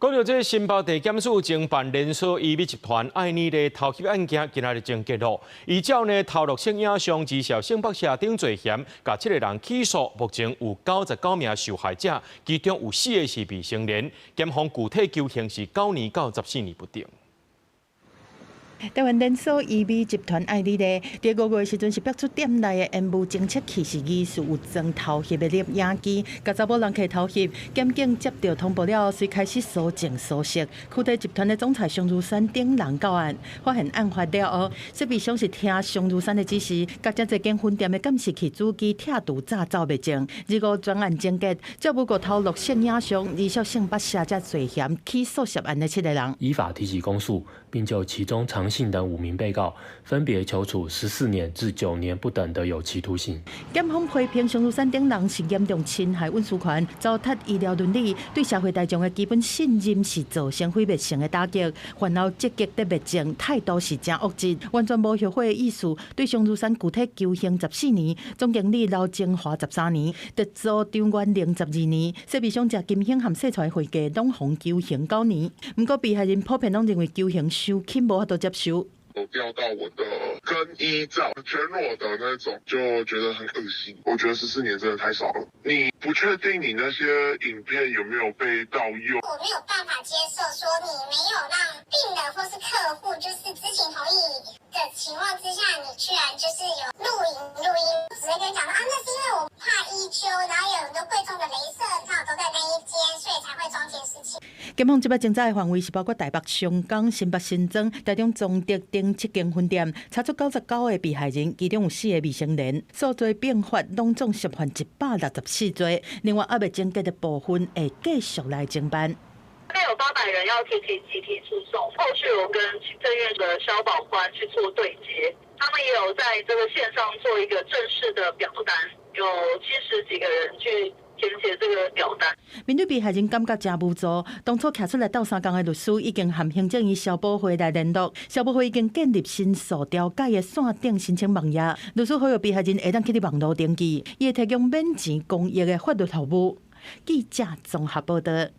講到這新北地檢署偵辦連鎖醫美集團愛妮麗偷翕案件，今仔日終結囉。依照呢偷錄性影像、疑涉性剝削等罪嫌，共七个人起訴。目前有99名受害者，其中有四个是未成年。檢方具體求刑是9年到14年不等。台灣連鎖醫美集團愛妮麗，佇5月時陣是爆出店內的煙霧偵測器是疑似有裝偷翕的錄影機，共查某人客偷翕，檢警接到通報了後，隨開始搜證搜索。區地集團的總裁熊如山等人到案，發現案發了後，設備商是聽熊如山的指示，共遮濟間分店的監視器主機拆除炸走物證。二五專案終結，照無過偷錄性影像、疑涉性剝削這罪嫌起訴涉案的七个人，依法提起公訴，並就其中常信等五名被告分別求處14年至9年不等的有期徒刑。檢方批評熊如山等人是嚴重侵害隱私權、糟蹋醫療倫理，對社會大眾的基本信任是造成毀滅性的打擊。犯後積極的滅證態度是誠惡質，完全無後悔的意思。對熊如山具體求刑14年，總經理劉精華13年，特助張元玲12年，設備商謝金興和細財會計攏予求刑9年。毋過被害人普遍攏認為求刑傷輕，無法度接受。有釣到我的更衣照，全裸的那種，就覺得很噁心。我覺得14年真的太少了。你不確定你那些影片有沒有被盜用。我沒有辦法接受，說你沒有讓病人或是客戶就是知情同意的情況之下，你居然就是有錄影錄音，只會跟你講說啊，那是因為我怕醫糾，然後有很多貴重的雷射套都在那一間，所以才會裝監視器。檢方這擺偵查的範圍是包括台北、松江、新北新莊、台中彰德等七間分店，查出99個被害人，其中有四个未成年，數罪併罰，攏總涉犯164罪。另外，猶未終結的部分會繼續來偵辦。大概有800人要提起集體訴訟，後續有跟行政院的消保官去做對接，他們也有在這個線上做一個正式的表單，有70幾個人去填寫這個表單。面對被害人感覺誠無助，當初徛出來鬥相共的律師已經和行政院消保會來聯絡，消保會已經建立申訴調解的線頂申請網頁，律師呼籲被害人會當去佇網路登記，伊會提供免錢公益的法律服務。記者綜合報道。